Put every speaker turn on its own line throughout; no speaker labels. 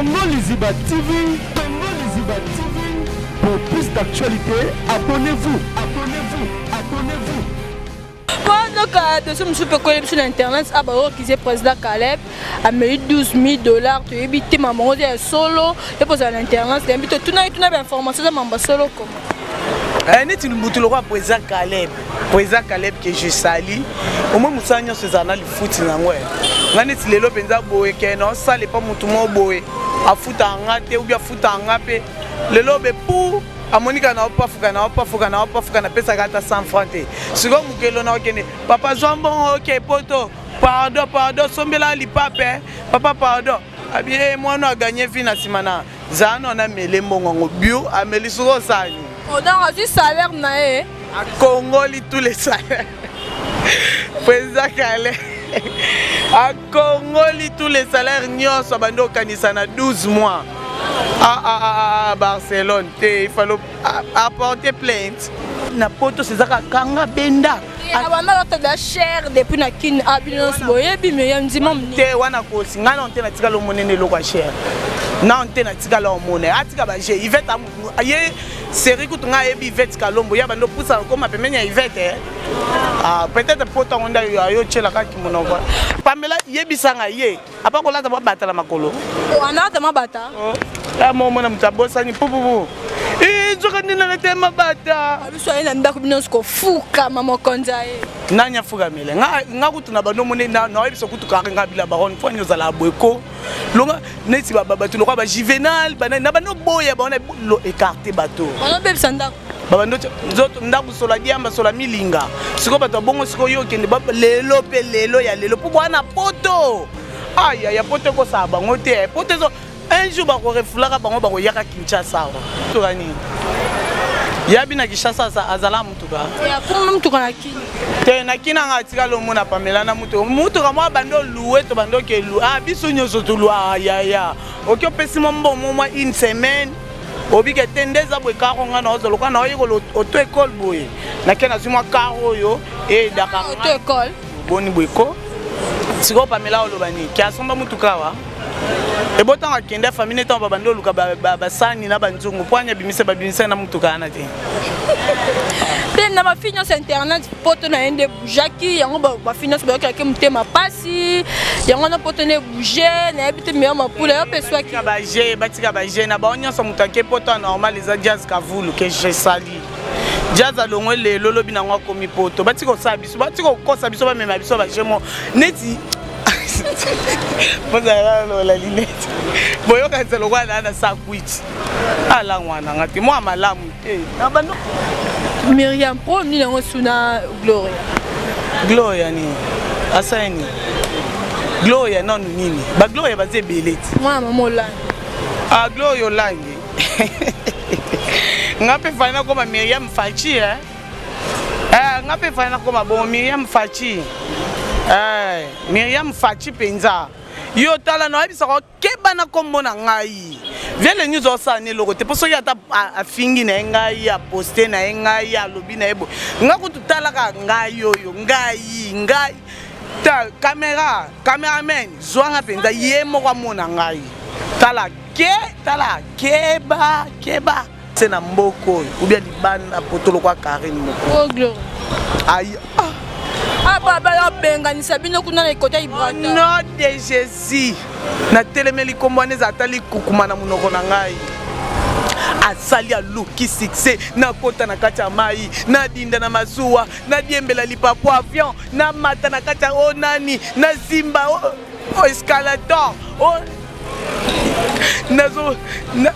Congo Liziba TV, Congo Liziba TV. Pour plus d'actualités, abonnez-vous, abonnez-vous, abonnez-vous.
Mpo dossier mosusu mpe ekweli biso na internet a baokize président Caleb ameli 12 000 dollars. Toyebi te mambo yango eza ya solo ye mpo ozala na internet. Toyebi te, tuna ye, tuna bainformation eza mambo ya solo koma.
Neti mutu lokwa président Caleb, président Caleb que je salue, omoi mosala nyonso ezala na lifuti nango. Nga neti lelo mpenza boye ke naosala epa motu moko boye, afutaka nga te, ubi afutaka nga mpe lelo be pu amonika na opafuka na opafuka na opafuka, napesaka ata 100 franc te. Sikoyo mokelo na okende, papa zwa mbongo, oke poto, pardon, pardon, sombela lipape, papa pardon. Abi e mwana aganye vi na nsima na zala no namele mbongo yango bio ameli. Soki osala nini?
Donc azwi salaire na ye.
Akongoli tous les salaires. Président Caleb akongoli tous les salaires nyonso abandi okanisa na 12 mois. Ah, ah, ah, ah, Barcelone te, il fallait apporter plainte na poto, ezaka kanga benda.
Abanda alata cher depuis na Kini. Abino nyonso boyebi me ya ndima.
Te, wana kosi ngai nano te, natikala omonene eloko ya cher nano te, natikala omone. Atika baje Ivete ye série kutu ngai ayebi Ivete Kalombo ya bando pusa okoma pembeni ya Ivete. Ah, peut-être poto yango nde ayo tielaka kimonoko. Pamela yebisanga ye apa kolata mabata na makolo.
Anata mabata.
Momona moto abosani pupupu nzoka nde nalata mabata.
Biso aye na ndako, bino nyonso kofukama mokonzi aye.
Nani afukamele nga? Kutu na bando omoni naoyebisa kutu kare nga bila baron fo ani ozala boye ko longa neti bato lokola bajuvenal na bando boya baona écarte bato.
Banobebisa ndako.
Babando nzoto ndako sola diamba sola milinga. Sikoyo bato ya bongo, sikoyo yo okende lelo mpe lelo ya lelo mpo bwana poto aya ya poto ekosala bango te. Poto ezo un jour bakorefulaka bango, bakoyaka Kinshasa awa. Mutuka nini yabi na Kinshasa? Azala mutuka.
Akoma mutuka na Kini.
Te, na Kini anga atikala omona Pamela na mutuka, mutuka mwa bando oluwe to bando oke lu. Ah, biso nyonso tolwa yaya. Oki opesi mwa mbongo mwa une semaine, obike te nde eza boye. Karo nga naozwa lokola naoyekola auto école boye, nake nazwi mwa karo oyo eyedaka.
Auto école.
Boni boye ko sikoyo Pamela oloba nini ke asomba mutuka awa? Ebotango akende famille ntango babandi oluka basani na banzungu mpo ani abimisa, babimisa na mutuka wana te.
Mpe na bafille nyonso internet, poto na ye nde bougeaki yango. Bafille nyonso bayokelaki motema mpasi yango wana poto nde bouge. Nayebi te meilleur mapula yo mpe swaki.
Baje batika baje na bango nyonso. Moto ake poto ya normal eza Jazz Kavulu ke je sali. Jazz alongwe lelo, lobi nango akomi poto. Batika kosala biso, batika kokosa biso, bamema biso baje mo neti mpozala lola linete boyokanisa lokola naa na sakwiti alangwa nanga te mwa malamu te na bando.
Miriam, problème nini yango suna Gloria?
Gloria nini? Asala nini Gloria? Nanu nini? Bagloria baza ebele ti.
Mwana mama Olangi.
Ah, Gloria Olangi. Nga mpe fali nakoma Miriam Faci, eh? Eh, nga mpe fali nakoma bongo Miriam Faci, eh, Miriam Faci mpenza. Yo tala, nayebisaka keba na nkombo na ngai. Viele News osala na eloko te, mpo soki ata afingi na ye ngai, aposte na ye ngai, alobi na ye boye, nga kutu talaka ngai oyo ngai ngai ta caméra, cameraman zwanga mpenza ye moko amona ngai. Tala ke, tala, keba, keba se na mboka oyo ubia libanda poto lokwa Karine moko.
Oh, Gloria.
Ai ah.
Babenganisa bino kuna na ekota Ibrata.
Nom de Jésus, natelemeli nkombo wana, eza ata likukuma na monoko na ngai. Asali, aluki succès, nakota na kati ya mai, nadinda na masuwa, nadiembela lipapo avion, namata na kati ya o nani, nazimba o, o escalator o nazo na...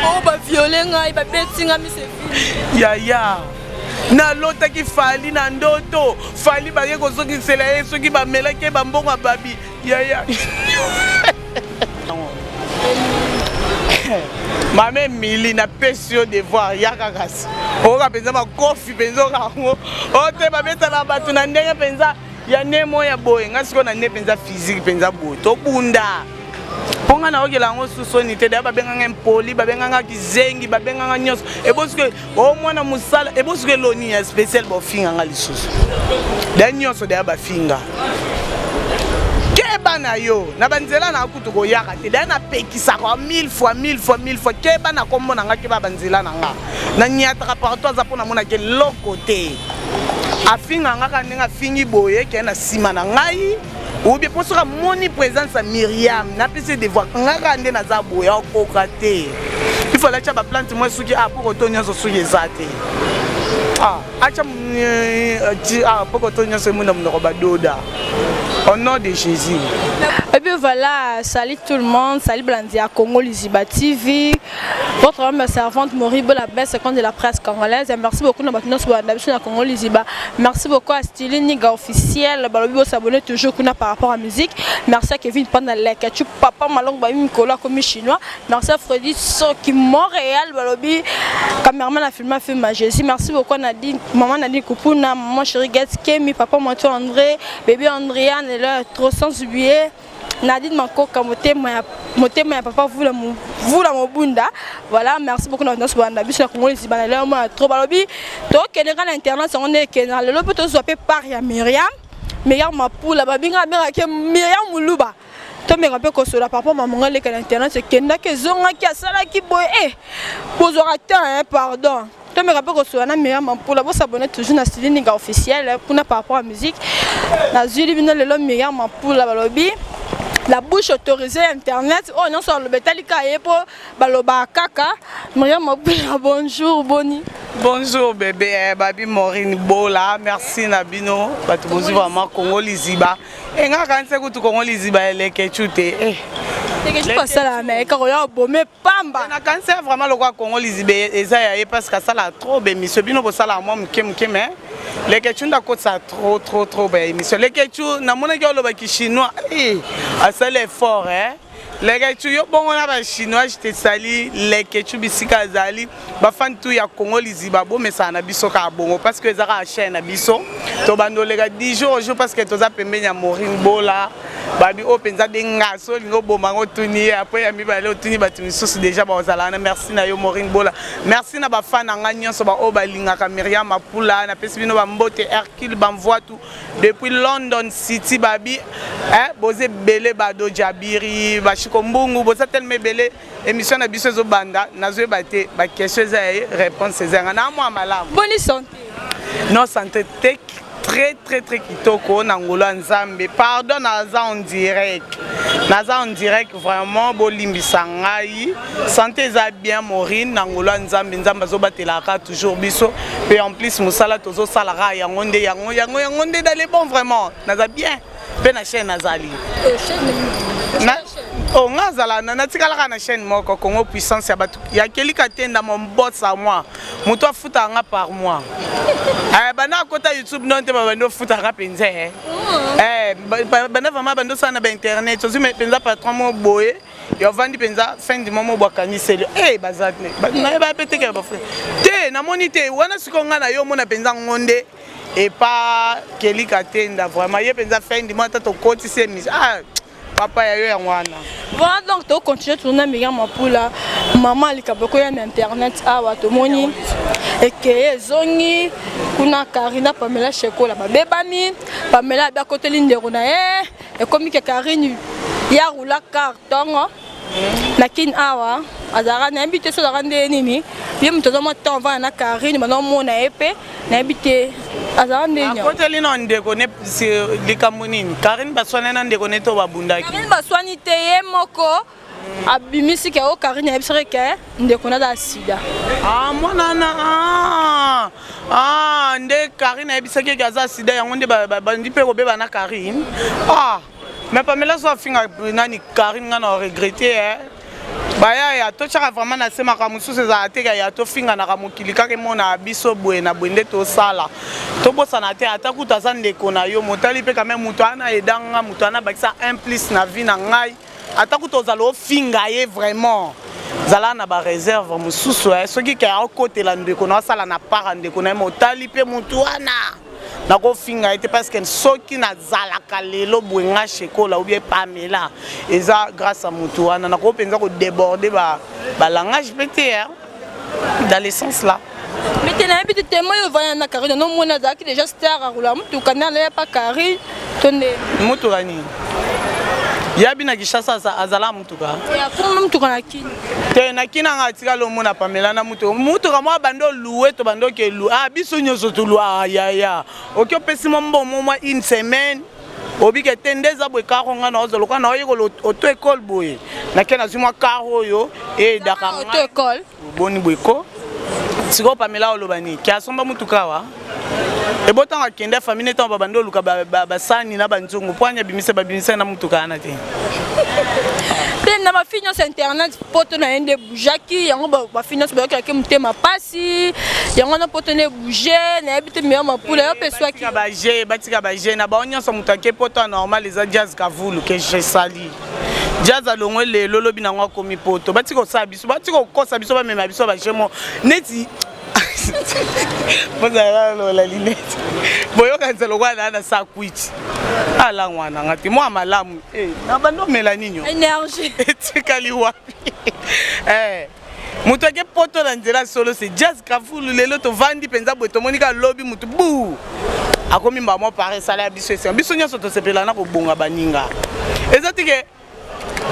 Oyo baviole ngai, babeti ngai misefi.
Yaya, nalotaki Fali na ndoto. Fali baye kozongisela ye soki bamelaki ye bambongo ya babi. Yaya, mama Emili, napesi yo devoir, yaka kasi oyoka mpenza makofi mpenza oka yango oyo te. Babetaka bato na ndenge mpenza ya nemo ya boye. Ngai sikoyo na nde mpenza physique mpenza boye, tobunda mpo ngai naokela yango susoni te. Daya babenganga impoli, babenganga kizengi, babenganga nyonso. Ebosuki o mwana mosala, ebosuki eloni ya spécial bofinganga lisusu. Daya nyonso daya bafinga keba. na yo na banzela na kutu koyaka te daya napekisaka mille fois mille fois mille fois keba na kombo na nga keba banzela na nga naniataka partout aza mpo namonaka eloko te afinga nga kaka ndenge afingi boye ke na nsima na ngai obie mpo soki amoni présence ya miriam napesi devoir nga kaka nde naza boye akoka te il faut atya baplante mwa soki ah pokoto nyonso soki eza te ah atya ah pokoto nyonso emona monoko badoda au nom de Jésus.
Et puis voilà, salut tout le monde, salut Blandia Congo Liziba TV, votre homme servante Moribo la belle seconde de la presse congolaise. Et merci beaucoup na bato nyonso bolanda biso na Congo Liziba. Merci beaucoup à Styli Niga officiel, balobi bo s'abonner toujours kuna par rapport à musique. Merci à Kevin Panda Leka, tu papa Malong ba mikolo akomi chinois. Merci à Freddy Soki Montréal balobi cameraman a filmé film à Jésus. Merci beaucoup à Nadine, maman Nadine Kupuna, maman chérie Gets Kemi, papa Moto André, bébé Andréane, et là trop sans oublier Nadine Makoka motema ya motema ya papa vula vula mobunda. Voilà, merci beaucoup na nyonso bolanda biso na Congo Liziba na lelo mwa trop balobi tokende kaka na internet yango nde ekende na lelo mpe tozwa mpe part ya Myriam Myriam Mapula babinga abengaki Myriam Muluba tomenga mpe kosola papa mamonga aleka na internet ekendaki ezongaki asalaki boye e bozwaka temps hein, pardon tomeka mpe kosola na Myriam Mapula bosabone toujours na Stili Ninga officiel kuna par rapport à musique nazwili bino lelo Myriam Mapula balobi la bouche autorisée internet oyo nyonso aloba etali kaka ye mpo balobaka kaka Myriam Mapula bonjour boni.
Bonjour bébé, eh, Babi Maureen Bola, merci na bino, bato bozwi vraiment Congo Liziba. Enga kanisa kutu Congo Liziba eleke chute. Eh.
Leke chupa sala na ye kaka oya obome pamba.
Na kanisa vraiment lokwa Congo Liziba eza ya ye parce que asala trop bémission bino bosala mwa moke moke mais Leke chu ndakotisa trop trop trop ba émission. Leke chu namonaki olobaki chinois. Eh, asali effort eh. Leketchou yo bongo na ba chinois je te sali Leketchou bisika azali ba fan tout ya Congo liziba bomesana na biso kaka bongo parce que eza kaka chaîne na biso tobanda oleka 10 jours au jour parce que toza pembeni ya Maureen Bola babi oyo mpenza de nga so olingi oboma yango otuni ye apres ya mibale otuni bato misusu deja bakozala wana merci na yo Maureen Bola merci na bafan na ngai nyonso baoyo balingaka Myriam Mapula napesi bino bambote Hercule Bamvoitu Depuis London City babi eh, boza ebele bado Jabiri bashiko mbungu boza tellement ebele émission na biso ezobanda nazoyeba te ba question eza ya ye réponse eza yanga na mwa malamu.
Boni santé?
Non santé te très très très kitoko na ngolo ya Nzambe. Pardon naza en direct. Naza en direct vraiment bolimbisa ngai. Santé eza bien Maureen na ngolo ya Nzambe Nzambe azobatelaka toujours biso pe en plus mosala tozosalaka yango nde yango yango yango nde dans les bons vraiment naza bien pe na chaîne nazali na oh nga azala natikalaka na chaîne moko Congo puissance ya bato ya Kelika Tenda mon boss à moi moto afutaka nga par mois eh, banda akota YouTube non te babandi ofutaka mpenza eh. Eh, banda vraiment bandi osala na bainternet ozwi mpenza patron mo boye yo avandi mpenza fin du mois mo bwakaniseli e baza nayeba mpe tekela bafre te namoni te wana sikoyo ngai na yo omona mpenza ngo nde epa Kelly Katenda vraiment ye mpenza fin du mois ata tokotisi émission ah, papa ya yo yango wana
voilà donc tocontinue toujours na Myriam Mapula mama likambo ekoya na internet awa tomoni ekeye ezongi kuna Karina Pamela Shekola babebani Pamela abi akoteli ndeko na ye ekomi ke Karine ya rula carton na kin awa azalaka nayebi te so azalaka nde nini ye moto aza mwa temps vana na Karine banda omona ye mpe nayebi te azalaka nde nini
akoteli na ndeko ne likambo nini Karine baswani na ndeko ne to babundaki
Karine baswani te ye moko abimisi ke o Karine ayebisaki ke ndeko naza sida
ah mwana na ah, ah nde Karine ayebisaki ke aza sida yango nde bandi mpe kobeba na Karine ah mais Pamela so afinga nani Karine nga na regrette eh bayaya totyaka vraiment na se makambo mosusu ezala te ya tofinganaka mokili kaka emona biso boye na boye nde tosala tobosana te ata kutu aza ndeko na yo motali mpe kame moto wana edanga moto wana abakisa un plus na vie na ngai ata kutu ozala ofinga ye vraiment zala na bareserve mosusu eh. soki ke akotela ndeko na asala na part ya ndeko na ye motali mpe motu wana nakofinga ye te parce que soki nazalaka lelo boye nga Shekola ou bien Pamela eza grâce à motu wana nakoki mpenza kodéborde balangage mpe te dans le sens là
mais te nayebi te temo oyo ovanda na Karine nomona azalaki déjà star arula motuka nde alaya pa Karine to nde
motuka nini Yabi na Kinshasa azala mutuka.
Ya kuma mutuka na Kin.
Te na Kin anga atikala omona Pamela na mutuka. Mutuka mwa bando louer to bando ke louer. Ah biso nyoso to louer ah ya ya. Oki opesi mwa mbongo mwa une semaine. Obike te nde eza boye karo nga na ozwa lokola na oyekola auto école boye. Nake nazwi mwa karo oyo e daka
auto école.
Boni boye ko. Sikoyo Pamela oloba nini? Ki asomba mutuka awa? Ebo ntango akende famille ntango babandi oluka basani na banzungu mpo ani abimisa babimisa na mutuka wana te.
Te na bafille nyonso internet poto na ye nde ebougeaki yango, bafille nyonso bayokelaki motema mpasi yango wana poto nde ebouge. Nayebi te meilleur mapula yo mpe swaki.
Baje batika baje na bango nyonso. Moto ake poto ya normal eza Jazz Kavulu ke je sali. Jazz alongwe lelo, lobi nango akomi poto. Batika kosala biso, batika kokosa biso, bamema biso baje mo neti bozala lola linete boyokanisa lokola naa na sakwiti alangwa nanga te mwa malamu na bando omela nini?
Énergie.
Etikali wapi? Moto ake poto na nzela solo se Jazz Kafulu. Lelo tovandi mpenza boye, tomoni kaka lobi motu bu akomi mbamo pare. Esala ya biso esenga, biso nyonso tosepela na kobonga baninga. Eza tike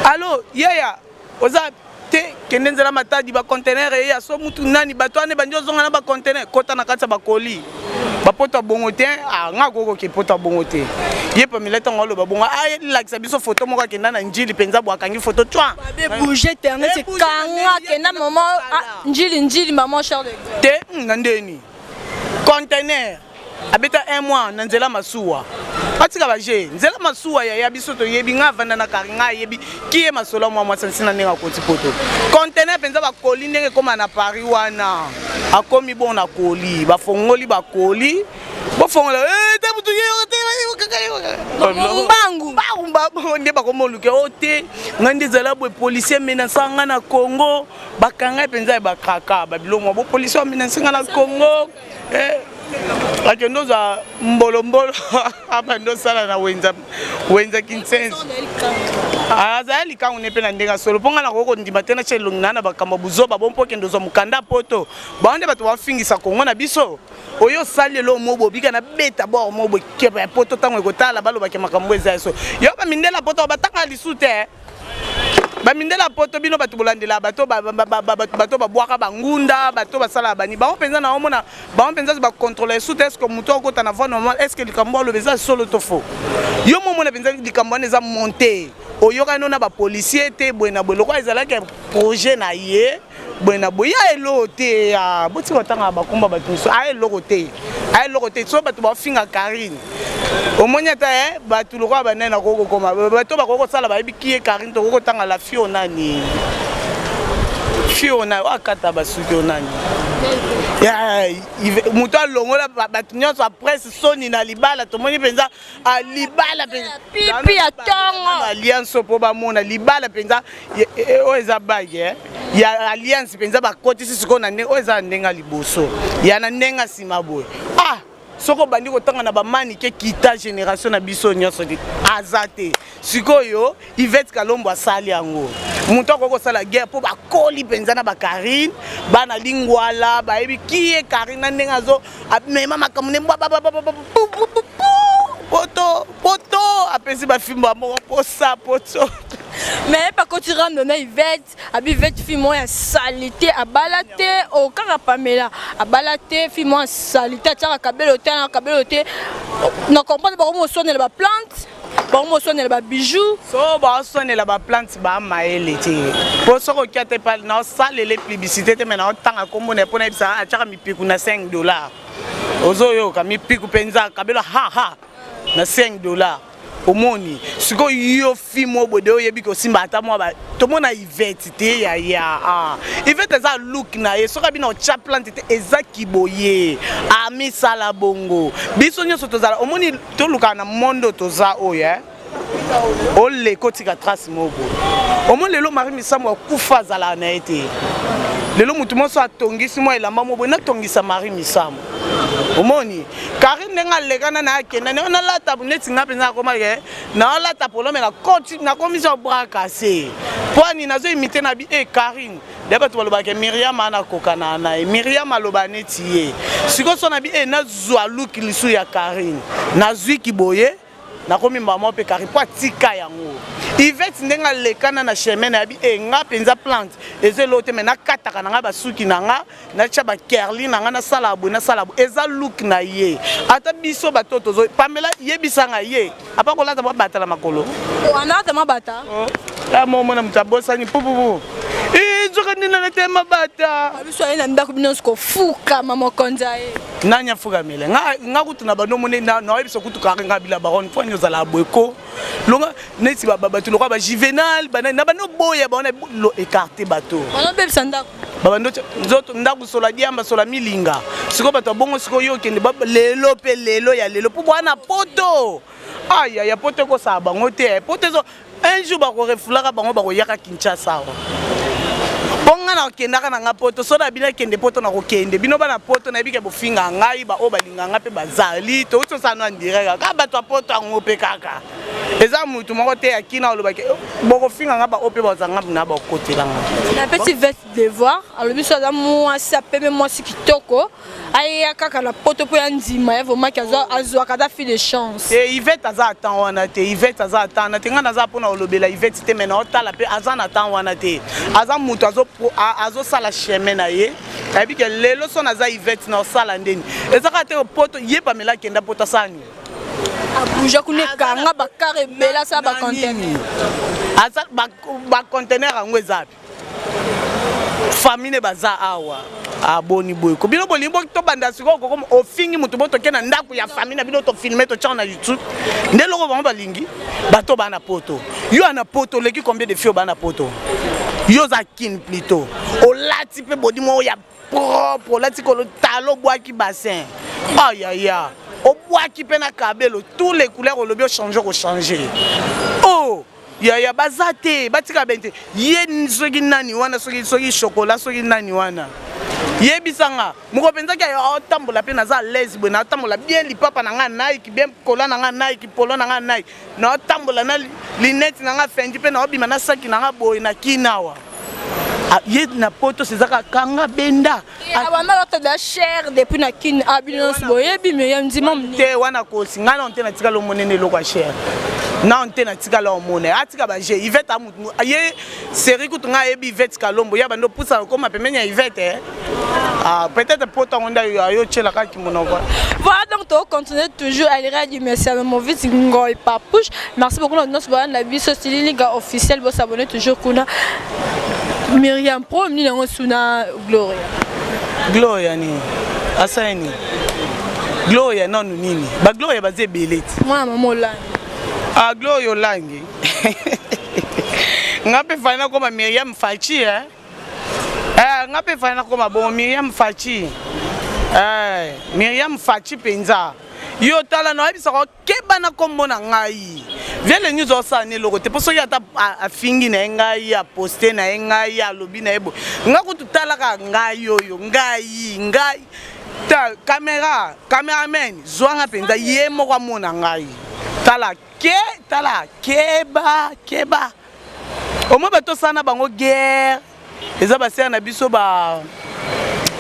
alo yaya oza te, kende nzela Matadi, baconteneur eya so mutu nani bato wana ebandi ozonga na baconteneur, kota na kati ya bakoli bapoto ya bongo te. Nga kokoke poto ya bongo te. Ye Pamela ntango aloba bongo, alakisa biso foto moko akenda na Njili mpenza bo akangi foto twa.
Bouge internet kanga kenda mama Njili, Njili maman Charles.
Te na ndeni conteneur abeta un mois na nzela masuwa, atika baje nzela masuwa. Yaya biso toyebi, nga avanda na kari, nga ayebi ki ye masolo mwa mwasi ntina ndenge akoti poto. Conteneur mpenza bakoli ndenge ekóma na Paris wana, akomi bon na koli, bafongoli bakoli, bofongola te mutu.
Mbangu.
Mbangu nde bakomoluke o te. Ngai nde ezala boye, policier menaça nga na Congo, bakanga mpenza ya bakraka babiloko mwa bopolicier bamenace nga na Congo. Akende ozwa mbolombolo, abandi osala na wenza wenza Kinsense. Azala likangu ne mpe na ndenge ya solo, mpo ngai nakoki kondima te natya elongi na na bakambo ya buzoba bo mpo okende ozwa mokanda poto. Bango nde bato bafingisa Kongo na biso. Oyo osali eloko mo bobika na beta bor mo bokepa ya poto, ntango ekotala balobaki makambo eza ya so. Yo bamindela poto batanga lisu te, bamindela poto bino bato bolandela bato, bato babwaka bangunda, bato basalaka bani bango mpenza. Na omona bango mpenza bacontrôle esu te. Est-ce moto akota na voie normale? Est-ce likambo aloba eza solo to faux? Yo momona mpenza likambo wana eza monte, oyokani no na bapolicier te boye na boye, lokola ezalaki projet na ye boye na boye. Ya eloko te, ya botika kotanga bakomba bato mosusu. Aya eloko te, aya eloko te. So bato bafinga Karine, omoni ata bato lokola banani nakoki kokoma, bato bakoki kosala bayebi ki ye Karine. Tokoki kotanga la fille nani, fille nani oyo akata basuki o nani, moto alongola bato nyonso apresse soni na libala. Tomoni mpenza libala.
Pipi ya ntongo.
Alliance mpo bamona libala mpenza oyo eza bague ya alliance mpenza, bakotisi sikoyo na ndenge oyo eza na ndenge ya liboso ya na ndenge ya nsima boye. Ah, soki obandi kotanga na bamanike kita génération na biso nyonso aza te. Sikoyo Ivete Kalombo asali yango, moto akoki kosala guerre mpo bakoli mpenza na bakarine bana lingwala, bayebi ki ye Karine na ndenge azo amema makambo ne poto poto, apesi bafimbo ya moko posa poto.
Mais pakoti rando na Ivete, abi Ivete fille moko ya saleté, abala te o kaka Pamela abala te, fille moko ya saleté, atiaka kabelo te na kabelo te. Na comprendre bango mosonela baplante, bango mosonela babijou.
So baosonela baplante, bamayele te, mpo soki okia te naosalela publicité te, me naotanga nkombo na ye mpo nayebisa atiaka mipiku na 5 dollar. Ozoyoka mipiku mpenza kabelo ha ha na 5 dollar. Omoni sikoyo yo fi mo boye de oyebi kosimba ata mwa tomona Ivete te yaya. Ah. Ivete eza look na ye, soki abina otya plante te eza kiboye, amisala bongo. Biso nyonso tozala, omoni tolukaka na monde toza oyo eh? Oleka otika trace moko boye. Omoni lelo Marie Misambo akufa, azalaka na ye te. Lelo motu nyonso atongisi mwa elamba mo boye, natongisa Marie Misambo. Omoni Karine ndenge alekana na akenda ndenge nalata neti nga mpenza nakomake naolata polo, me nakoti nakomisi bras cassé mpo ani nazo imite na bi e Karine nde bato balobaka Miriam anakokana na ye. Miriam aloba neti ye. Sikoyo so na bi e nazwa luki lisu ya Karine, nazwiki boye. Nakomi mbala moko mpe kari mpo atika yango. Yvette ndenge alekana na chemin na yabi e nga mpenza plante eza eloko te, me nakataka na nga basuki na nga, natya bakerli na nga, nasala boye, nasala boye, eza look na ye. Ata biso bato tozo Pamela, yebisa nga ye apa kolata mabata na makolo.
Anata mabata.
Oh. Momona moto abosani pupupu nzoka nde nalata mabata.
Biso aye na ndako bino nyonso kofukama mokonzi aye.
Nani afukamele nga? Nga kutu na bando mone nayebisa kutu kare nga bila baron mpo nini ozala boye ko longa neti bato lokola ba Juvenal banani na bando boya baona écarte bato.
Banobebisa ndako.
Babando nzoto ndako sola diamba sola milinga. Sikoyo bato ya bongo, sikoyo yo okende lelo mpe lelo ya lelo mpo bwana poto aya ya poto ekosala bango te. Poto ezo un jour bakorefulaka bango, bakoyaka Kinshasa awa. Mpo nga nakendaka na nga poto, so na bino akende poto, nakokende. Bino bana poto, nayebi ke bofinga ngai, baoyo balinga nga mpe bazali. Touti osala no en direct kaka bato ya poto yango mpe kaka eza mutu moko te ya kina olobaki bokofinga nga, baoyo mpe bazanga na bakotela nga.
Napesi veste devoir, alobi so aza mwasi apeme, mwasi kitoko, ayeya kaka na poto mpo ya ndima ye vraiment azwaka ata fille de chance.
Te, Yvette aza atan wana te. Yvette aza atan wana te. Ngai naza mpona kolobela Yvette te, mais naotala mpe aza na temps wana te. Aza moto azosala chemin na ye. Ayebi ke lelo so naza Yvette, na osala ndeni eza kaka te. Poto ye Pamela akenda poto, asala nini?
Abuja kuna, ekanga bakare ebele, asala bacontener.
Aza bacontener yango eza famille baza awa. Aboni boye ko bino bolingi bo tobanda sikoyo kokoma ofingi motu, bo toke na ndako ya famille na bino, tofilme, totyango na YouTube. Nde eloko bango balingi. Bato baa na poto, yo ana poto oleki combien de filles baa na poto? Yo oza kine plutôt, olati mpe bodi moko ya propre, olati kolo talo, obwaki bassin, ayaya, obwaki mpe na kabelo tous les couleurs, olobi ochange, okochange. Oh yaya, baza te, batika bene te. Ye soki nani wana, soki chocolat, soki nani wana, yebisanga moko mpenzaki aotambola mpe naza à l'aise boye, naotambola bien, lipapa na ngai Nike, bien kola na ngai Nike, polo na ngai Nike, naotambola na lunette na ngai Fendi, mpe naobima na saki na ngai boye na kinawa. Ye na poto sezaka kanga benda.
Abanda da cher depuis na kini abino nyonso boyebi, me ya ndima.
Te, wana kosi ngai nano te, natikala omonene eloko ya cher nano te, natikala omona. Atika baje Ivete amutu ye série kutu ngai ayebi Ivete Kalombo ya bando pusa okoma pembeni ya Ivete. Ah, peut-être poto yango nde ayo tielaka kimonoko.
Voilà, donc to continuer toujours à l'ira du Messia Movit Ngoy Papouche. Merci beaucoup notre boya na biso Stiliga officiel, bo s'abonner toujours kuna. Myriam Pro ni nango suna Gloria.
Gloria nini? Asala nini Gloria? Nanu nini? Bagloria baza ebele ti.
Mwana mama Olangi.
Ah, Gloria Olangi, nga mpe fali nakoma Miriam Faci, eh? Eh, nga mpe fali nakoma bongo Miriam Faci, eh, Miriam Faci mpenza. Yo tala, nayebisaka keba na nkombo na ngai. Viele News osala na eloko te, mpo soki ata afingi na ye ngai, aposte na ye ngai, alobi na ye boye, nga kutu talaka ngai oyo ngai ta caméra, cameraman zwanga mpenza ye moko amona ngai. Tala ke tala, keba keba, omoi bato osala na bango guerre eza basere na biso ba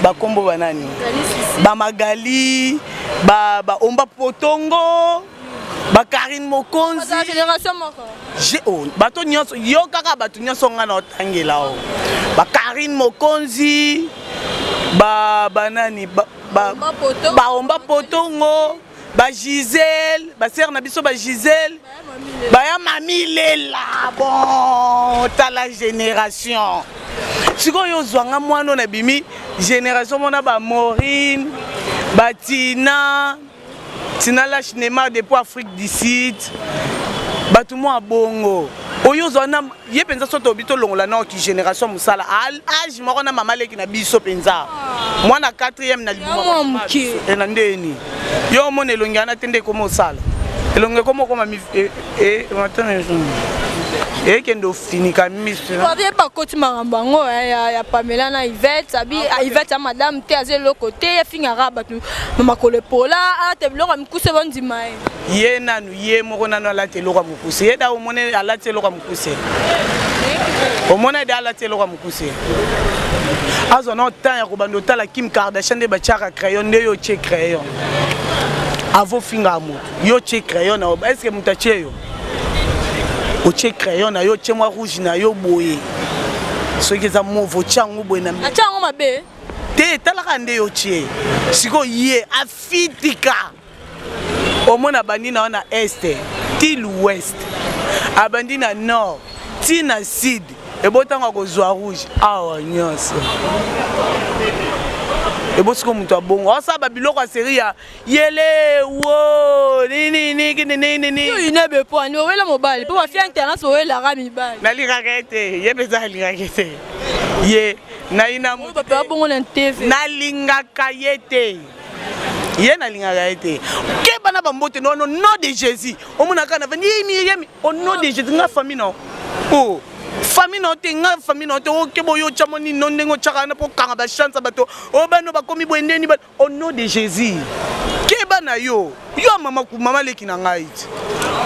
bakombo banani, bamagali, baomba potongo, bakarine Mokonzi.
Génération moko.
Oh, bato nyonso yo kaka, bato nyonso ngai na otangela o bakarine Mokonzi, banani, baomba potongo, bagisele, basere na biso bagisele, baya mami lela. Bon, tala génération sikoyo ozwanga mwana oyo nabimi génération mona bamorine, batina tina lache Neymar depuis Afrique du Sud, bato mwa bongo oyo ozwa na ye mpenza. So tobi tolongola na oki génération mosala age moko na mama leki na biso mpenza, mwana 4e na
libuma
na ndeni. Yo omona elongi wana te, nde ekoma osala elongi ekoma okoma ekende ofinika miso.
Ye bakoti makambo yango ya Pamela na Ivete, abi Ivete ya madame te, aza eloko te, afingaka bato na makolo epola, alata biloko ya mikuse, bandima ye.
Ye nanu, ye moko nanu alati eloko ya mokuse. Ye da omoni alati eloko ya mokuse, omona de alati eloko ya mokuse, azwa na temps ya kobanda otala Kim Kardashian nde batiaka crayon, nde yo otie crayon. Avo finga moto, yo tie crayon na yo, est ce que moto atie yo? Otie crayon na yo, otie mwa rouge na yo boye, soki eza mauve otie yango boye na
atie yango mabe
te, talaka nde yo tie. Sikoyo ye afitika, omona abandi na yo na est ti l'ouest, abandi na nord ti na sud, ebotango akozwa rouge awa nyonso. Ebosiko moto abongo asala babiloko ya série ya yele wo nini nini nini nini.
Yo inebe po ani owela mobali po bafia internet owelaka mibali.
Nalingaka ye te, ye mpenza alingaka te ye nayina.
Oyo bape babongo na TV.
Nalingaka ye te, ye nalingaka ye te. Keba na bambote no no nom de Jésus. Omonaka na vandi yemi yemi au nom de Jésus. Nga famille no, oh famille na yo te, nga famille na yo te. Okeba oyo otyamo nini no ndenge otyaka wana mpo okanga bachance ya bato oyo bano bakomi boye ndeni. Au nom de Jésus, keba na yo, yo mama mama leki na ngai ti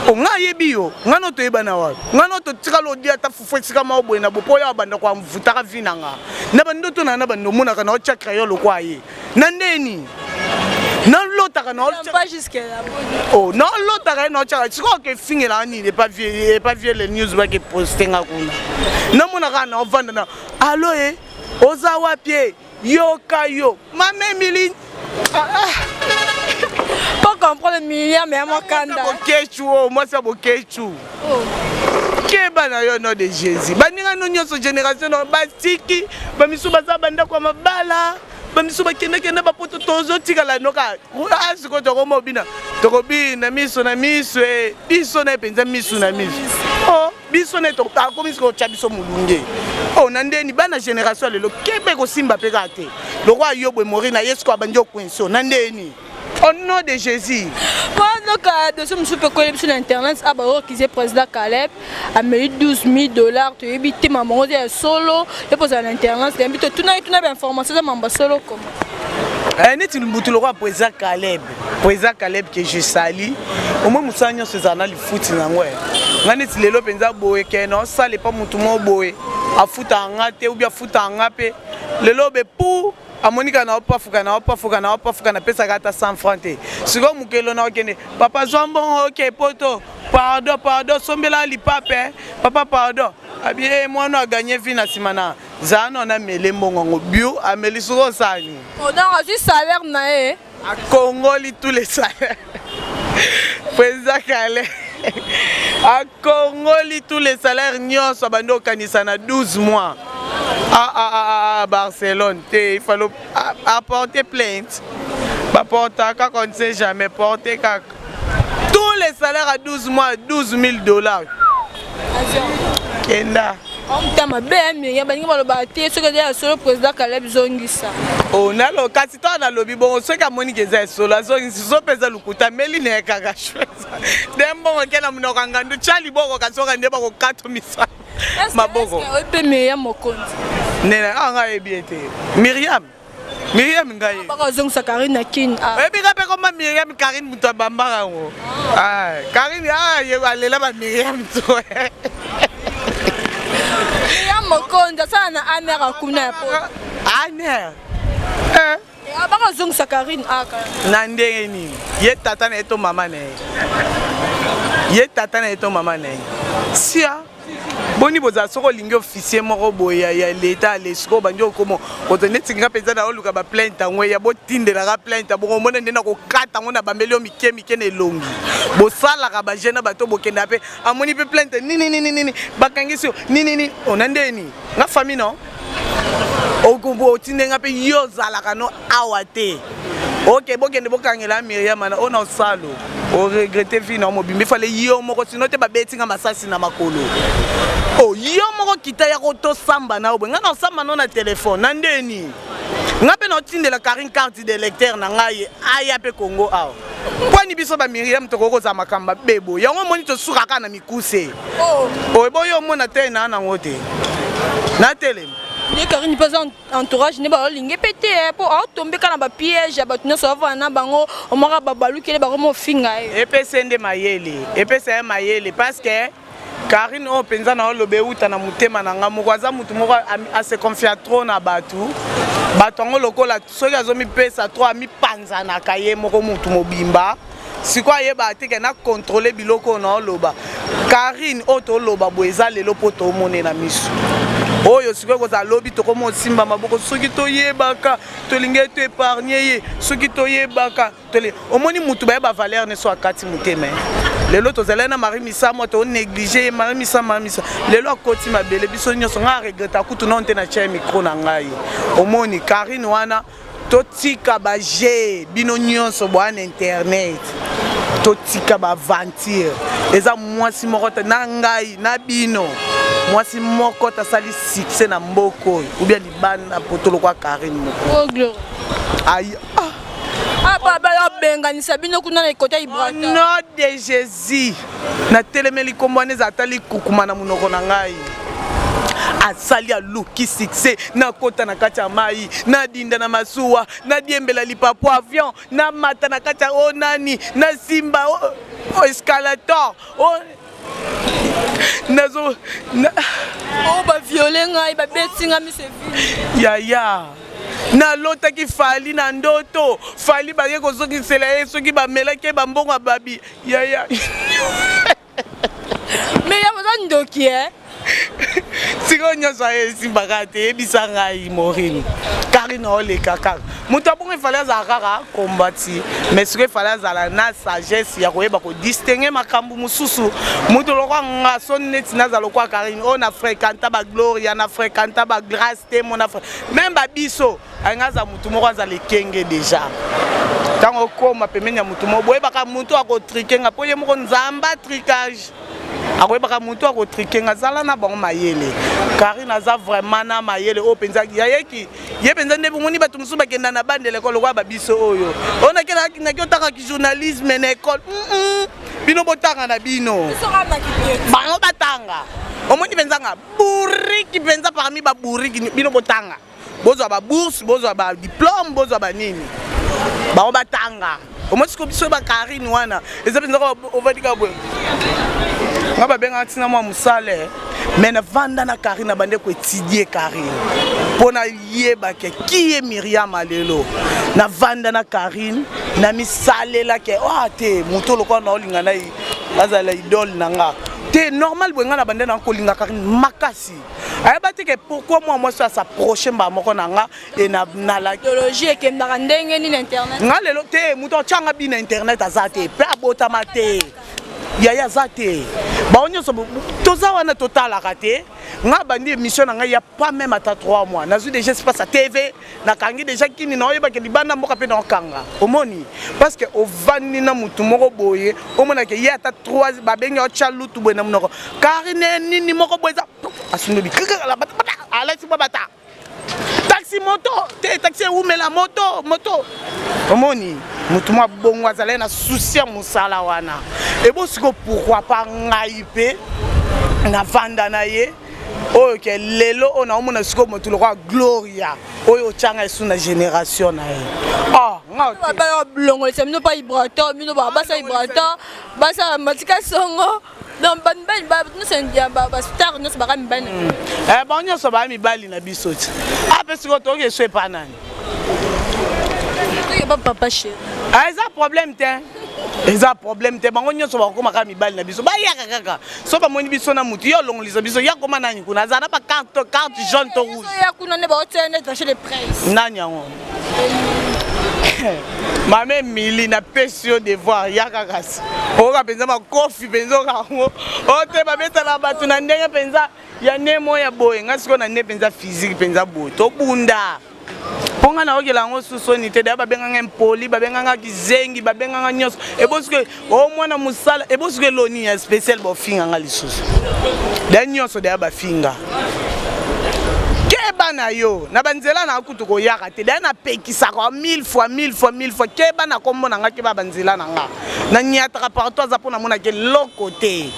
o ngai ayebi yo, ngai no toyebana wapi, ngai no totikala odi ata fufu esika moko boye na bo mpo oyo abanda koamvutaka vi na nga na bandoto na na bando omonaka na otya crayon lokwa ye na ndeni nalotaka na
pas jusque là.
Oh, nalotaka ye na otyaka. Sikoyo okefingelaka nini? Epa vie le news bake poste nga kuna, namonaka na ovanda na alo e oza wapi e yoka yo mama Emilie.
Po comprendre Miriam ya mokanda.
Bokechu oyo mwasi ya Bokechu, keba na yo nom de Jésus. Baninga no nyonso, génération no batiki, bamisu baza bandako ya mabala, bamisu bakendakende bapoto, tozotikala noka. Sikoyo tokoma obina, tokobina miso na miso e biso na ye mpenza miso na miso o biso na ye akomi sikoyo otya biso molunge o na ndeni. Bana génération ya lelo, kebe kosimba mpe kaka te lokwa yo boye mori na ye sikoyo abandi okwenso na ndeni au nom de Jésus.
Mpo dossier mosusu mpe koyeli biso na internet a baokize président Caleb ameli 12 000 dollars, toyebi te mambo yango eza ya solo. Ye mpo ozala na internet, toyebi totuna tuna bainformation eza mambo ya solo koma.
Neti mbutu lokwa président Caleb, président Caleb que je sali omoi, mosala nyonso ezala na lifuti nango. Nga neti lelo mpenza boye ke naosala epa motu moko boye, afutaka nga te ubi afutaka nga mpe lelo be pu amoni kaka naopafuka naopafuka naopafuka, napesaka ata 100 franc te. Sikoyo mokelo na okende, papa zwa mbongo, oke poto, pardon pardon, sombela lipape papa pardon. Abi e mwana aganye vi na nsima na zala no namele mbongo yango bio ameli. Soki osani
Donc azwi salaire na ye.
Akongoli tous les salaires, président Caleb akongoli tous les salaires nyonso abandi okanisa na 12 mois. Ah, ah, ah, ah, Barcelone te, il fallait apporter plainte, baporta kaka, on ne sait jamais, porter kaka tous les salaires à 12 mois, 12 000 $. Kenda.
Omta mabe ya mingi, balingi balobaka te soki eza ya solo. Président Caleb, zongisa.
Oh, nalo kasi to nalobi bongo, soki amoniki eza esolo, azongisi. So mpe eza lokuta, ameli na ye kaka nde mbongo ke na monoko ya ngandu, tya liboko, kasi oka nde bakokata misala maboko.
Oyo mpe Miriam Mokonzi.
Nene awa ngai ayebi ye te, Miriam, Miriam ngai.
Bakozongisa Karine na Kine.
Oyebi nga mpe koma Miriam, Karine moto abambaka yango. Karine alela ba Miriam to.
Miriam Mokonzi asala na aner akuna ya po.
Aner.
Bakozongisa Karine aka.
Na ndenge nini? Ye tata na ye to mama na ye? Ye tata na ye to mama na ye? Sia boni bozala soki olingi officier moko boye ya leta ale sikoyo obandi okoma koza neti nga mpenza na oluka baplainte yango ya botindelaka plainte bongo, omona nde na kokata yango na bambeli yo mike mike na elongi. Bosalaka bajeune na bato bokenda mpe amoni mpe plainte nini nini nini, bakangisi yo nini nini ona ndeni. Nga famille no otinde nga mpe yo ozalaka no awa te. Ok, bokende bokangela Miriam ana oyo na osalo oregrete vie na yo mobimba. Efale yo moko sino te babeti nga masasi na makolo. O yo moko kita ya kotosamba na yo boye, nga na osamba no na telefone na ndeni. Nga mpe naotindela Karine carte d'électeur na ngai, aya mpe Congo awa. Mpwani biso bamiriam tokoki kozala makambo bebo yango omoni tosukaka na mikuse oyo boyo omona te na nango te na telema.
Nde Karine mpe aza entourage nde baolinge mpe te mpo aotombe kaka na bapiège ya bato nyonso bavanda na bango, omaka babalukele bakoma ofinga ye.
Epesa nde mayele, epesa ye mayele, parce que Karine oyo mpenza na oloba euta na motema na nga moko, aza motu moko ase confia trop na bato. Bato yango lokola soki azomipesa trop, amipanzanaka ye moko motu mobimba. Sikoyo ayebaka te ke na contrôle biloko oyo naoloba. Carine oyo toloba boye eza lelo mpo tomone na miso. Oyo sikoyo ekozala lobi tokoma osimba maboko soki toyebaka tolingi to épargne ye soki toyebaka tole omoni mutu bayeba valeur ne so akati motema eh. Lelo tozalaki na Marie Misamu to néglige ye Marie Misamu Marie Misamu lelo akoti mabele biso nyonso ngai regretta kutu nano te na tia micro na ngai. Omoni Carine wana totika ba jeu bino nyonso boa na internet totika ba aventure eza mwasi moko te na ngai na bino mwasi moko tasali succès na mboka oyo ou bien libanda poto lokwa Carine moko
oh,
ayi ah.
Ah, babenganisa bino kuna na ekota Ibrata.
Nom de Jésus. Natelemeli kombo wana eza ata likukuma na monoko na ngai. Asali aluki succès, nakota na kati ya mai, nadinda na masuwa, nadiembela lipapu avion, namata na kati ya o nani, nasimba o, o escalator, o nazo na...
Oh, ba viole ngai, babeti ngai miso
evini. Yaya. Nalotaki Fally na ndoto, Fally baye kozongisela ye soki bamelaki ye bambongo ya babi yaya.
Mais ya boza ndoki eh.
Sikoyo nyonso aye esimbaka te, yebisa ngai Maureen. Karine oleka kaka. Moto abongo efale azala kaka kombati, mais sikoyo efale azala na sagesse ya koyeba ko distinguer makambo mosusu. Moto lokwa nga soni neti nazala lokwa Karine, oyo na fréquenta ba Gloria, na fréquenta ba Grace Temo, na meme ba biso alingi aza motu moko azala ekenge deja ntango okoma pembeni ya motu moko boyebaka motu akotrike nga mpo ye moko nzambe atrikage akoyebaka motu akotrike nga zala na bango mayele. Karine aza vraiment na mayele oyo mpenza yayeki ye mpenza nde bomoni bato mosusu bakenda na bande lekole lokola babiso oyo oyo naki otangaki journalisme na ekole bino botanga na bino bango batanga omoni mpenza nga bourriki mpenza parmi babourriki bino botanga bozwa babourse bozwa badiplome bozwa banini bango batanga omoni siko biso bakarine wana eza mpenza ovandika boye nga babengaka ntina mwa mosala me navanda na Karine abande koetidie Karine mpo nayebake ki ye Miriam lelo navanda na Karine namisalelake oa te moto lokola naolinga na azala idole na nga te normal boye nga na bande na kolinga Karine makasi ayeba te ke pourquoi mwa mwasi asapproche mbala moko na nga e nalaki
idéologie ekendaka ndenge nini internet
nga lelo te moto atyanga bina internet aza te mpe abotama te yaya aza te bango nyonso toza wana totalaka te nga bandi émission na ngai ya pas même ata 3 mois nazwi déjà espace ya TV nakangi déjà kini na oyebake libanda mboka mpe naokanga omoni parce que ovandi na motu moko boye omonake ye ata 3 babengi otya lutu boye na monoko Karine nini moko boye eza asundobi alati mwa bata taxi moto te taxi ewumela moto moto omoni motu mwa bongo azalaki na susi ya mosala wana ebo sikoyo pourquoi pas ngai mpe navanda na ye oyo ke lelo oyo naomona sikoyo motu lokola Gloria oyo otyanga esu na génération na ye
balongolisa bino pa Ibrator bino basa Ibrator basa matika songo donc bamibali nyonso ya bastar nyonso baka mibali
na bango nyonso baa mibali na biso ti ape sikoyo toyoki eso epa nani
toyeba papa chéri
eza problème te eza problème te bango nyonso bakokoma kaka mibali na biso bayaka kaka so bamoni biso na mutu ye olongolisa biso ya koma nani kuna aza na bacarte carte jaune to rouge
ya kuna nde baotia nde attaché de presse
nani yango mama Emili napesi yo devoir yaka kasi oyoka mpenza makofi mpenza oyoka yango oyo te babetala bato na ndenge mpenza ya nde mo ya boye ngai sikoyo na nde mpenza physique mpenza boye tobunda mpo ngai naokela yango susoni te daya babenganga impoli babenganga kizengi babenganga nyonso ebosuki omwana mosala ebosuki eloni ya spécial bofinganga lisusu daya nyonso daya bafinga keba na yo na banzela na kutu koyaka te daya napekisaka mille fois mille fois mille fois keba na kombo na nga keba banzela na nga naniataka partout aza mpo namonaki eloko te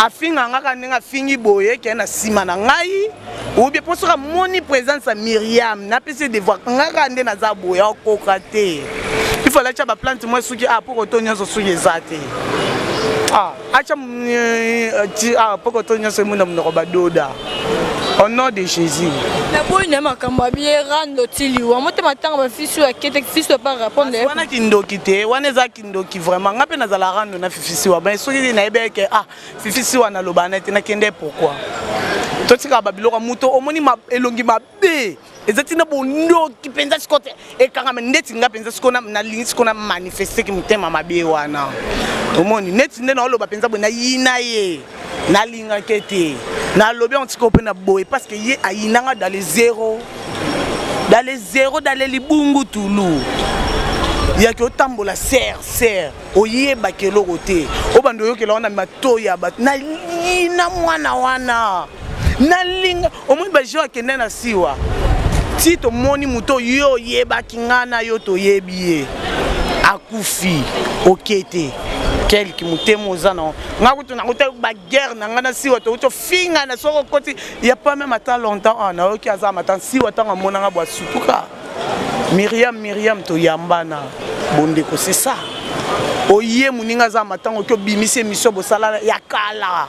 afinga nga kaka ndenge afingi boye ke na nsima na ngai ou bien mpo soki amoni présence ya Miriam napesi devoir nga kaka nde naza boye akoka te il faut atya baplante mwa soki a poko to nyonso soki eza te atya poko to nyonso emona monoko badoda. Au nom de Jésus.
Naboyi na makambo ya biye rando ti liwa motema ntango bafisi oyo akete fisi oyo pa répondre
wana kindoki te, wana eza kindoki vraiment. Nga mpe nazala rando na Fifi Siwa, mais soki nayebi eke, ah, Fifi Siwa naloba na te, nakende. Pourquoi totikaka babiloko ya moto? Omoni elongi mabe eza ntina bondoki mpenza. Sikoyo te ekangama ndeti nga mpenza. Sikoyo nalingi sikoyo na manifesteki motema mabe wana. Omoni neti nde naoloba mpenza boye, nayina ye, nalingaki te, nalobi yango sikoyo mpe na boye, parce que ye ayinanga dans les zéro, dans les zéro, dans les libungu tulu yaki otambola ser ser, oyebaki eloko te, obanda oyokela wana matoi ya bato. Nayina mwana wana, nalinga. Omoni bajo akende na Siwa ti tomoni moto oyo oyebaki, ngai na yo toyebi ye, akufi, oke te quelque motema oza na nga kutu nakuta baguerre na ngai na Siwa, touti ofinga na soki okoti ya pas même ata longtemps. Ah, nayoki aza mata Siwa ntango amonanga bwa sutuka Miriam, Miriam toyambana bondeko, c'est ça. Oye moninga aza matango, oki obimisi émission bosala ya kala,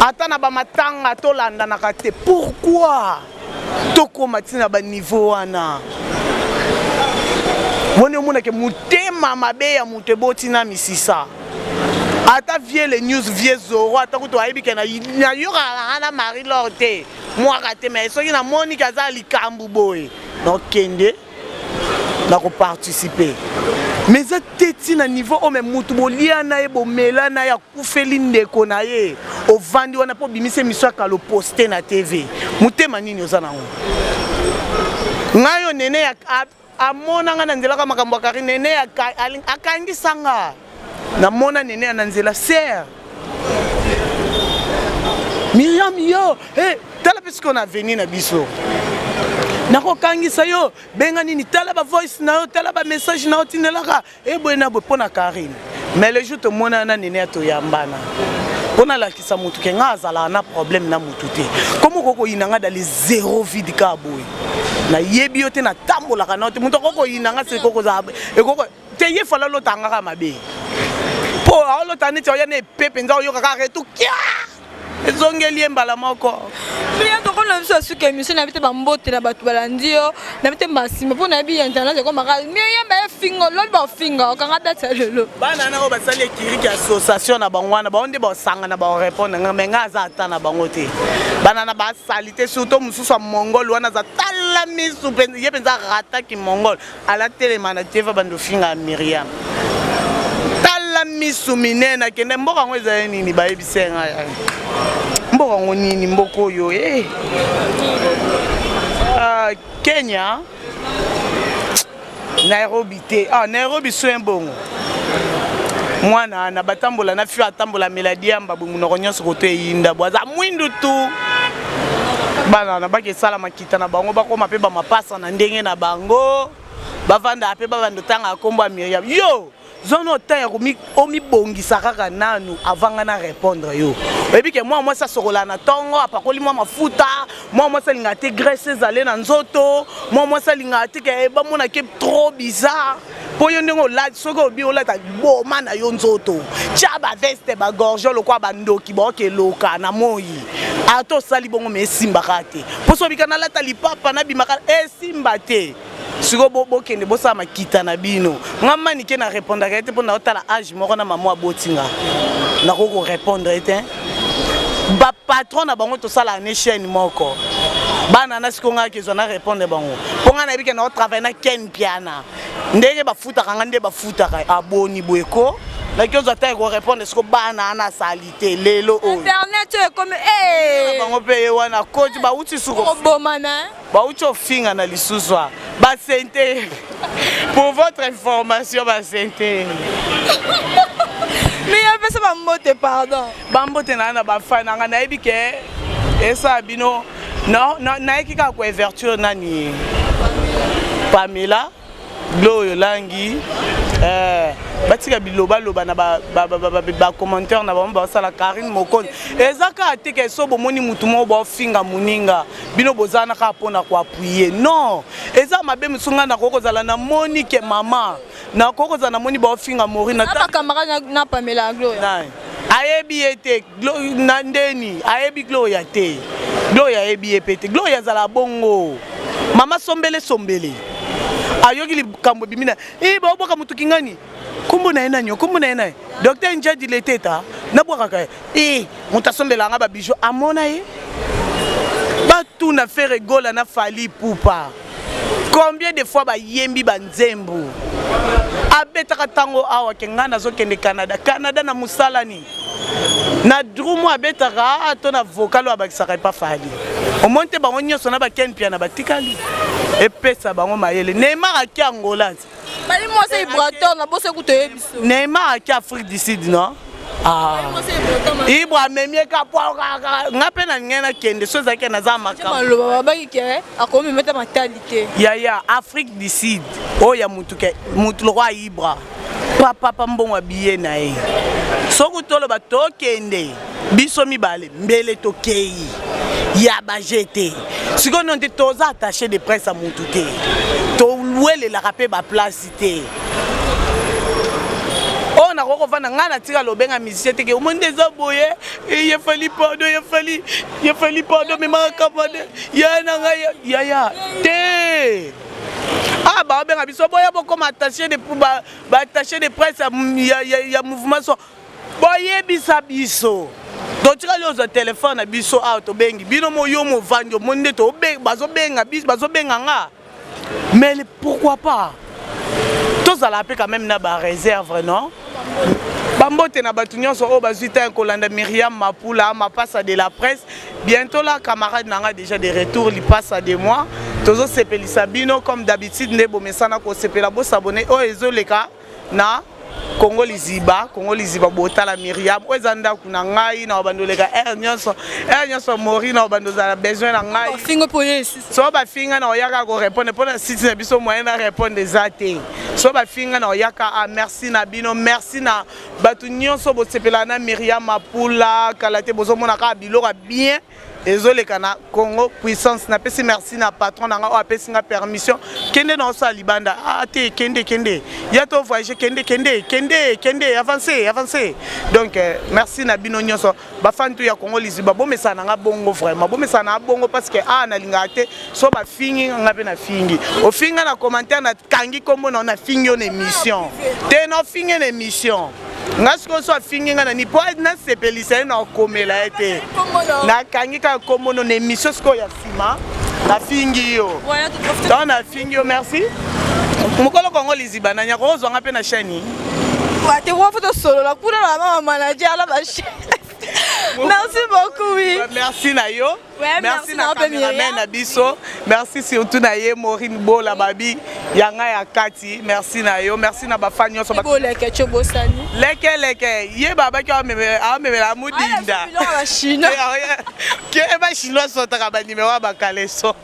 ata na bamatanga tolandanaka te. Pourquoi tokóma ntina baniveau wana? Woni omonake motema mabe ya moto eboti na misisa. Ata vie le news, vie Zoro, ata kutu ayebi ke nayokaka na Marie Lor te, mwaka te, mais soki namoni ke aza likambo boye, nakokende, nakoparticipe. Mais eza te ntina niveau oyo. Me mutu bolia na ye, bomela na ye, akufeli ndeko na ye, ovandi wana mpo obimisi émission ya kala, oposte na TV. Motema nini oza nango? Ngai oyo nene amonanga na nzelaka makambo ya kari nene akangisanga, namona nene ya na nzela ser Miriam yo, hey, tala mpe sikoyo na avenir na biso, nakokangisa yo, benga nini, tala bavoice na yo, tala bamessage na yo, tindelaka eboye na boye mpo na Karine. Mais le jour tomonana na nene ya toyambana mpo nalakisa motu ke nga azalaka na problème na motu te. Komo okoki koyina nga dans le zéro vide kaka boye? Nayebi yo te, natambolaka na yo te. Moto akoki koyina nga se ekokozala ekoko te. Ye fala olotanga kaka mabe, mpo aolota neti oya na epe mpenza, oyoka kaka retu kia ezongeli ye mbala moko.
Miriam, tokona biso asuka émission. Nayebi te bambote na bato balandi yo, nayebi te masima mpo nayebi internet ekomaka. Miriam, baye finga lobi, bafinga okanga date ya lelo.
Bana na oyo basali ekiriki association na bango wana, bango nde basangana, barépondre nga. Me nga aza ata na bango te. Bana na basali te, surtout mosusu ya mongol wana, aza tala misu ye mpenza rataki mongol, alatelema na teva bando finga ya Miriam, tala misu minene. Akende mboka yango ezali nini? Bayebisi ngai mboka yango nini? Mboka oyo, eh. Ah, Kenya, Nairobi te. Ah, Nairobi so bongo mwana na batambola na fio, atambola meladi yamba boye, monoko nyonso koto eyinda bo, aza mwindu tu. Bana na baki esala makita na bango, bakóma mpe bamapasa na ndenge na bango, bavandaka mpe babanda otanga nkombo ya Miriam. Yo zwana ota ya omibongisa kaka nanu avant nga na répondre yo. Oyebi ke mwa mwasi asokolaka na ntongo, apakoli mwa mafuta. Mwa mwasi alingaka te graisse ezale na nzoto. Mwa mwasi alingaka te ke bamona ke trop bizarre. Mpo yo ndenge olati, soki obi olata boma na yo nzoto, tia baveste bagorge lokola bandoki baokeloka na moi, ata osali bongo me esimbaka te. Mpo so obika nalata lipapa nabimaka, esimba te. Sikoyo bokende bosala makita na bino. Nga manike na répondaka ye te, mpo naotala age moko na mama abotinga, nakoki korépondre ye te. Bapatron na bango tosalaka ne chaîne moko, bana na sikoyo ngai kezwa na répondre bango, mpo ngai nayebi ke naotravaille na Ken Piana, ndenge bafutaka nga nde bafutaka aboni boye ko naki ozwa ta korépondre. Siko bana wana asali te lelo oyo.
Internet oyo ekomi
bango mpe ye wana koti bauti suko
kobomana.
Bauti ofinga na lisusu a basente. Pour votre information, basente.
Mais apesa bambote, pardon.
Bambote na na bafan na nga. Nayebi ke esala bino, nayeki kaka koouverture nani Pamela Glo oyo langi, batika bilobaloba na bacommentaire na bango basala Karine Mokonzi. Eza kaka te ke so bomoni mutu moko baofinga moninga, bino boza na kaka mpona koappuyer. Non, eza mabe. Mosu ngai nakoki kozala namoni ke mama, nakoki kozala namoni baofinga Morine.
Bacamarade na Pamela Gloria.
Ayebi ye te na ndeni ayebi Gloria te. Gloria ayebi ye mpe te. Gloria azala bongo. Mama sombele sombele. Ayoki likambo ebimi na eh baobwaka motu kingani. Kombo na ye nani? Kombo na ye nani? Docteur Njadi Leteta nabwakaka ye. Eh moto asombela nga ba bijoux amona ye. Batuna Ferre Gola na Fally Ipupa. Combien de fois bayembi ba nzembo? Abetaka tango awa ke ngai nazokende Canada. Canada na mosala nini? Na drum abetaka to na vocal oyo abakisaka epa Fally. Omoni te bango nyonso na ba Ken Mpiana batikali. Epesa bango mayele. Neymar ake Angola.
Bali mwasi vibrateur na boso kutu yebiso.
Neymar ake Afrique du Sud non? Ah. Ibra amemi ye ka po nga mpe na ngai nakende so ezalaki naza makambo
maloba babaki ke akomemeta matali te
yaya Afrique du Sud oyo ya mutu ke mutu lokwa Ibra papa mbongo ya billet na ye soki toloba tokende biso mibale mbele tokei ya baje te sikoyo no te toza attaché de presse ya mutu te towelelaka mpe baplace te oyo nakoki kovanda ngai natika lobenga musicien te ke omoni nde eza boye ye fali pardon ye fali ye fali pardon memaka kamade ya na ngai yaya te ah baobenga biso boya bokoma attaché de ba attaché de presse ya, ya, ya mouvement so boyebisa biso totikali ozwa telefone na biso awa tobengi bino mo yo movandi omoni nde bazobenga biso bazobenga nga mais pourquoi pas tozala mpe quand même na ba réserve non bambote na bato nyonso oyo bazwi ntango kolanda Myriam Mapula mapasa de la presse bientôt la camarade na nga déjà de retour lipasa de moi tozosepelisa bino comme d'habitude nde bomesana kosepela bosabone oyo ezoleka na Congo Liziba, Congo Liziba botala Myriam oyo eza ndako na ngai na bando oleka heure nyonso heure nyonso mori na bando ozala besoin na ngai
bafinga mpo ye lisusu
so bafinga na oyaka korépondre mpo na site na biso moyen na répondre eza te so bafinga na oyaka ah, merci na bino merci na bato nyonso bosepelaka na Myriam Mapula kala te bozomona kaka biloko ya bien ezoleka na Congo puissance napesi merci na patron na nga oyo apesi nga permission kende na osala libanda ah te kende kende ya to voyage kende kende kende kende avance avance donc euh, merci na bino nyonso bafantu ya Congo liziba bomesana na nga bongo vraiment bomesana na bongo parce que ah nalingaka te so bafingi nga mpe nafingi ofinga na commentaire nakangi nkombo na nafingi yo na émission te nafingi na émission nga sikoyo so afingi nga nani mpo nasepelisa ye na okomela ye te nakangi kaka nkombo no na émission sikoyo ya nsima nafingi yo ntango nafingi yo merci mokolo kongo liziba nani akokozwa nga mpe na chaîne
te wa fo tosolola kuna na mama manager na bachef merci beaucoup oui
merci na yo
Ouais,
merci
merci
na
na mpe
cameraman
Myriam.
na biso merci surtout na ye Maureen Bola babi ya ngai ya kati merci na yo merci na bafan nyonso
boleke tio bosani
leke leke ye babaki amemela mudinda
biloko ya bachinois
ke bachinois sotaka banimero ya bakaleso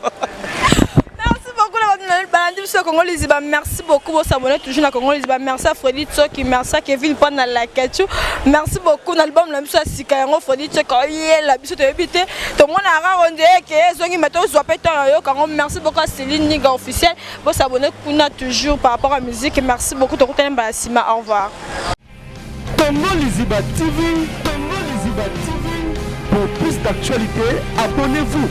Merci beaucoup la balandi biso Congo Liziba. Merci beaucoup vous s'abonner toujours na Congo Liziba. Merci à Freddy Tsoki, merci à Kevin Panda la Kachu. Merci beaucoup na album na biso ya sika yango Freddy Tsoki oyela biso toyebi te. Tomona raro nde ke ezongi mais tozwa pe temps yo kango. Merci beaucoup à Céline Niga officiel. Vous s'abonner kuna toujours par rapport à musique. Merci beaucoup tokutana mbala sima. Au revoir.
Congo Liziba TV, Congo Liziba TV. Pour plus d'actualités, abonnez-vous.